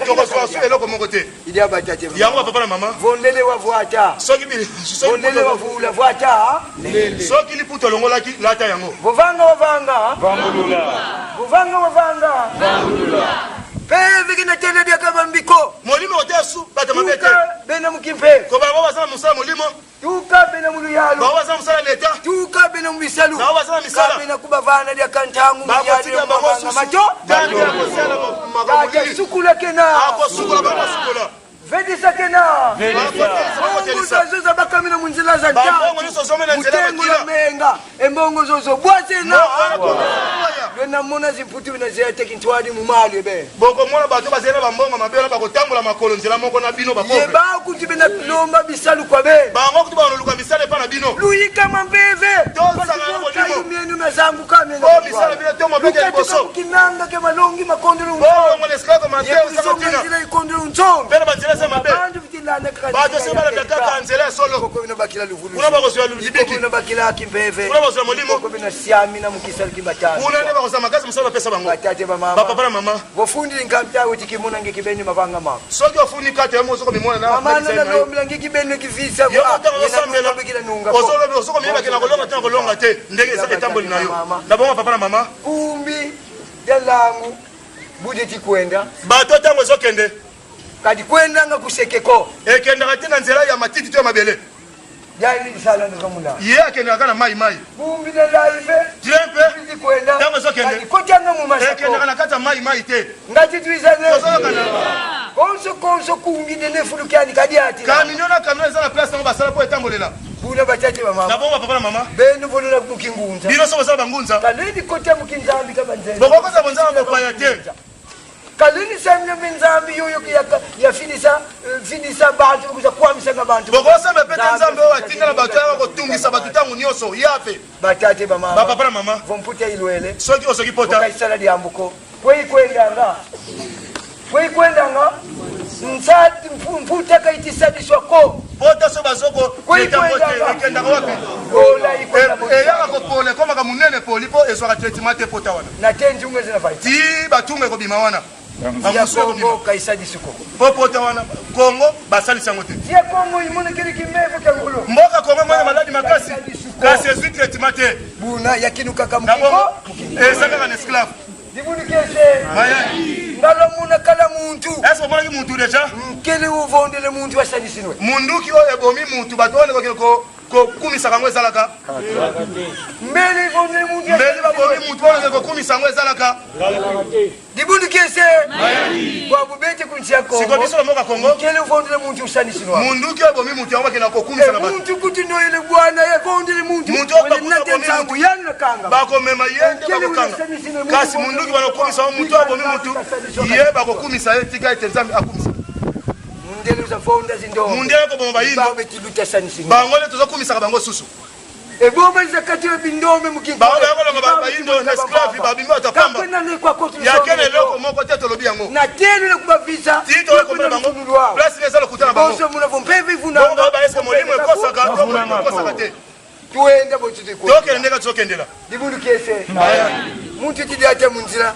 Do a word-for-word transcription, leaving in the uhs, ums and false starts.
Tokozwa su eloko moko te. Idia batata. Yango ba papa na mama. Vondele wa vwata. Soki bi-, soki Vondele wa vula vwata. Soki liputa olongolaki, lata yango. Vovanga wa vanga. Vangulula. Vovanga wa vanga. Vangulula. Mpeve kina tena diaka bambi ko. Molimo oteya su, bato mabe te. Tuka bena mu kimpeve. Ko bango baza na mosala molimo. Tuka bena mu luyalu. Bango baza na mosala leta. Tuka bena mu bisalu. Bango baza na misala. Tuka bena kubavana diaka ntangu mu luyalu. Bakotika bango mavanga susu. Mato. Ntango ya kosala ma-, makambo. Tata, mingi. Sukula kena. Akosukola, bakosukola. Vedisa kena. Vedisa. Bakovedisa, bakovedisa. Mbongo zozo zabakamina mu nzila za nta. Bambongo nyonso zomena nzela ya makila. Mutengo na menga. E mbongo zozo bwa zena. Mo-, ana ko-, ya. Lwena mona zimputu bina zeya te kintwadi mu malu ebe. Bokomona bato bazali na bambongo mabe wana bakotambola makolo nzela moko na bino bakoko. Ye bakuti bena lomba bisalu kwa beno. Bango kutu bakoluka misala epai na bino. Luyika mampeve. Tosangana na molimo. Mieno na zangu ka mieno. Oh, misala bino to mabe ya liboso. Lukatuka mu kinanga ke malongi makondolo. Oh, mon esclave, ma terre, ye kuzonga nzila ikondolo nzonga. Mpela banzela za mabe. Bato se balanda kaka nzela ya solo. Koko bina bakila luvunu. Kuna bakozwa lu-, libiki. Koko bina bakila kimpeve. Kuna bakozwa molimo. Koko bina siamina mu kisalu ki batata. Kuna nde bakozwa makasi mosala bapesa bango. Batata, bamama. Bapapa na mama. Vo fundi nkatu ya weti kimona nge kibeni mavanga mama. Soki ofundi nkatu ya mosoko mimona na mama, na lombila nge kibeni kivisa. Yo ntango osambela, ozolobi osoko miyeba ke na kolonga te, na kolonga te. Ndenge eza etamboli na yo. Na bongo papa na mama. Kumbi dia nlangu, budeti kwenda. Bato ntango ezokende. Kadi kwendanga ku seke ko. Ekendaka te na nzela ya matiti to ya mabele. Yandi sala na kamuna. Ye akendaka na mai mai. Kumbi na live. Dieu mpe. Budeti kwenda. Ntango ezokende. Kadi kotanga mu masa ko. Ekendaka na kati ya mai mai te. Ngati twizane. Tozalakana. Konso, konso kumbi nene fulu kiani kadi ati. Camion na camion eza na place na yango basala mpo etambolela. Buna batata, bamama. Na bongo papa na mama. Beno bolola mu kingunza. Bino so bozala bangunza. Kalendi kota mu kinzambi ka banzenza. Bokokosa bonzambi ya bopaya te. Kalendi sambila mpe nzambi yoyo ke ya ka-, ya fidisa, eh, fidisa bantu, kuza kwamisanga bantu. Bokosambela mpe te nzambi oyo atinda na bato ya kotungisa bato ntango nyonso, ya mpe. Batata, bamama. Bapapa na mama. Vo mputa ilwele. Soki ozoki pota. Vo ka isala diambu ko. Kwe ikwendanga? Kwe ikwendanga? Nsa-, mpu-, mputa ka iti sadiswa ko. Pota so bazoko, kwe ikwendanga? Ekendaka wapi? Pola ikwenda. E, eyaka kopola, ekomaka monene poli, mpo ezwaka traitement te pota wana. Na te nzunga eza na vai. Ti batunga ekobima wana. Ya Kongo ka isadisi ko. Mpo pota wana, Kongo, basalisi yango te. Ya Kongo imonekene kimevo kia ngolo. Mboka Kongo mwana maladi makasi, kasi ezwi traitement te. Buna, ya kinu kaka mukiko. Eza kaka na esclave. Dibundu kiese. Mayani. Ngalo muna kala muntu. Est-ce que omonaki muntu déjà? Nkele uvondele muntu asadisi nwe. Munduki oyo ebomi muntu, bato wana bakende ko-, kokumisaka yango ezalaka? Mbele ivondele muntu. Mbele babomi muntu wana bakende kokumisa yango ezalaka? Dibundu kiese. Mayani. Kwa bubete ku nsi ya Kongo. Siko biso na mboka Kongo. Nkele uvondele muntu usadisi nwe. Munduki oyo ebomi muntu yango bakende kokumisa na bato. Muntu kutu noyele bwana ye vondele muntu. Muntu oyo bakuta abomi muntu. Wele nate nsangu yandi na kanga. Bakomema ye nde bakokanga. Kasi munduki bana kokumisa muntu oyo abomi muntu, ye bakokumisa ye, tika ete Nzambe akumisa. Mundele uza vonda zindombe. Mundele koboma bayindo. Babe tiluta sanisi. Bango nde tozokumisaka bango susu. Eboma iza kati ya bindombe mu kintu. Bango bakolonga ba-, bayindo na esclave, babimi bato ya pamba. Kakwe na ne kwa kotu. Ya kena eloko moko te, tolobi yango. Na tenu na kubavisa. Ti tokomela bango. Place nde eza lokuta na bango. Bonso muna vo mpeve ivunanga. Bongo ba est-ce que molimo ekosaka, to molimo ekosaka te. Twenda bo tuti ko. Tokende ndenge tozokendela. Dibundu kiese. Mayani. Muntu ti diata mu nzila.